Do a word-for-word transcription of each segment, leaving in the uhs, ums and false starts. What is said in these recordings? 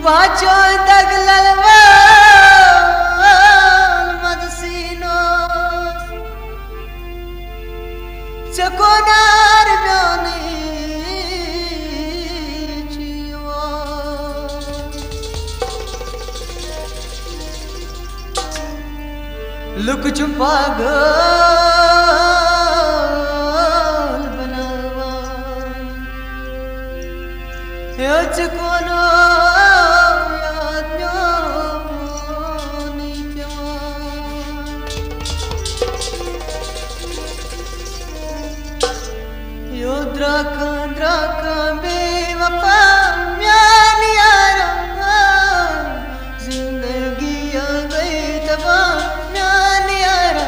پاچان دگ للوال مد سینوس، ژےٚ کونار میانٕے چھُ یِوان۔ لُکھ چھِ پاگل بناوان، ہے ژےٚ کونو یاد میونٕے پیوان۔ یو درٛاکھاں درٛاکھاں بے وفا میانہِ یارا، زندگی گئی تباہ میانہِ یارا۔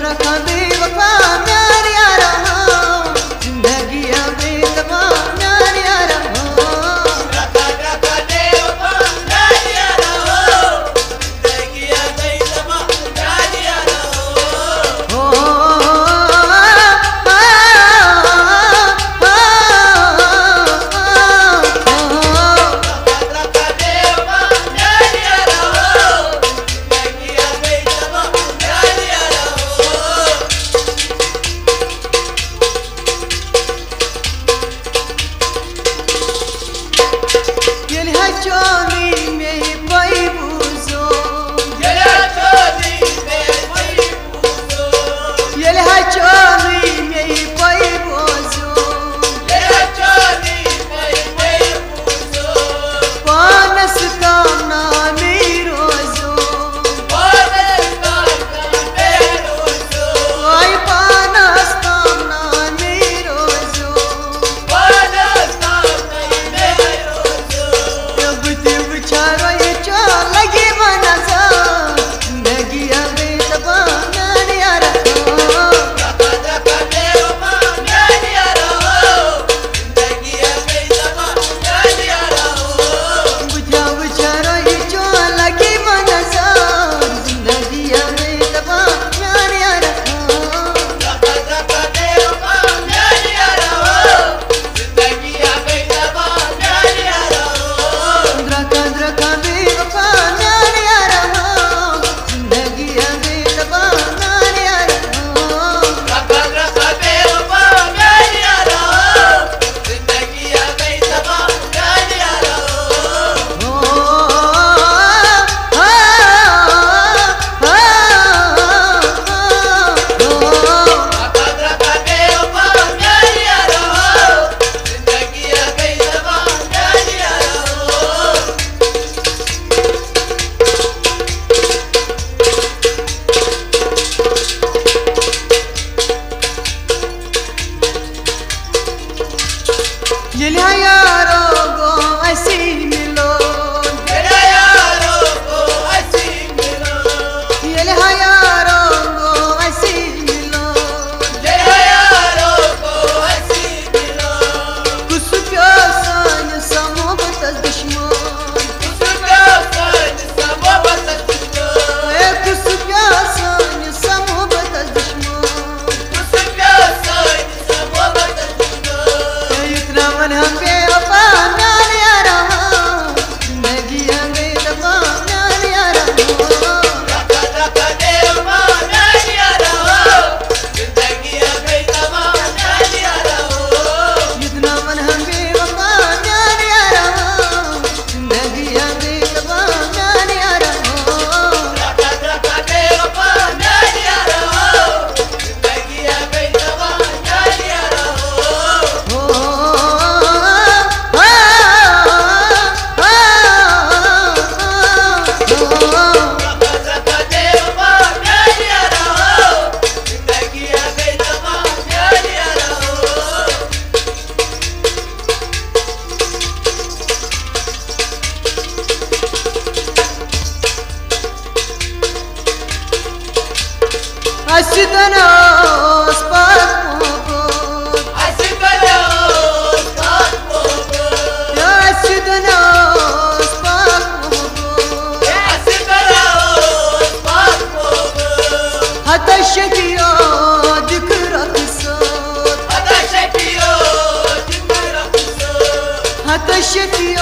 رکھاں بے وفا میانہِ یارا، زندگی آ بے وفا میانہِ یارا۔ ییٚلہِ ہا چونٕے مےٚ یہِ پَے بوٗزُم۔ ییٚلہِ ہا چونٕے مےٚ یہِ پَے بوٗزُم۔ ییٚلہِ ہا چونٕے مےٚ یہِ پَے بوٗزُم۔ ییٚلہِ ہا چونٕے مےٚ یہِ پَے بوٗزُم۔ پانَس تام نا مے روزُم۔ پانَس تام نا مے روزُم۔ آے پانَس تام نا مے روزُم۔ پانَس تام نا مے روزُم۔ بہٕ تہِ وٕچھا رویہِ چو لگی وَنَس۔ زندگی آ گئی تباہ میانہِ یارا۔ بہٕ تہِ وٕچھا رویہِ چو لگی وَنَس۔ زندگی آ گئی تباہ میانہِ یارا۔ درکا درکا بے وفا میانہِ یارا، زندگی آ بے وفا میانہِ یارا۔ ییٚلہِ ہا یارو گوٚو اَسی مِلُن۔ ییٚلہِ ہا یارو گوٚو اَسی مِلُن۔ ییٚلہِ ہا یارو گوٚو اَسی مِلُن۔ ییٚلہِ ہا یارو گوٚو اَسی مِلُن۔ کُس پیوٚو سٲنِس محبتَس دُشمن؟ کُس پیوٚو سٲنِس محبتَس دُشمن؟ اے کُس پیوٚو سٲنِس محبتَس دُشمن؟ کُس پیوٚو سٲنِس یہِ ترٛاوَن ہم بے وفا میانہِ یارا، زندگی آ گئی تباہ میانہِ یارا۔ یہِ ترٛاوَن ہم بے وفا میانہِ یارا، زندگی آ گئی تباہ میانہِ یارا۔ اَسہِ سۭتۍ اوس پاک محبوب۔ اَسہِ سۭتۍ اوس پاک محبوب۔ یا اَسہِ سۭتۍ اوس پاک محبوب۔ یا اَسہِ سۭتۍ اوس پاک محبوب۔ ہتا شفیع دِکھ رۄخ سۭتۍ۔ ہتا شفیع دِکھ رۄخ سۭتۍ۔ ہتا شفیع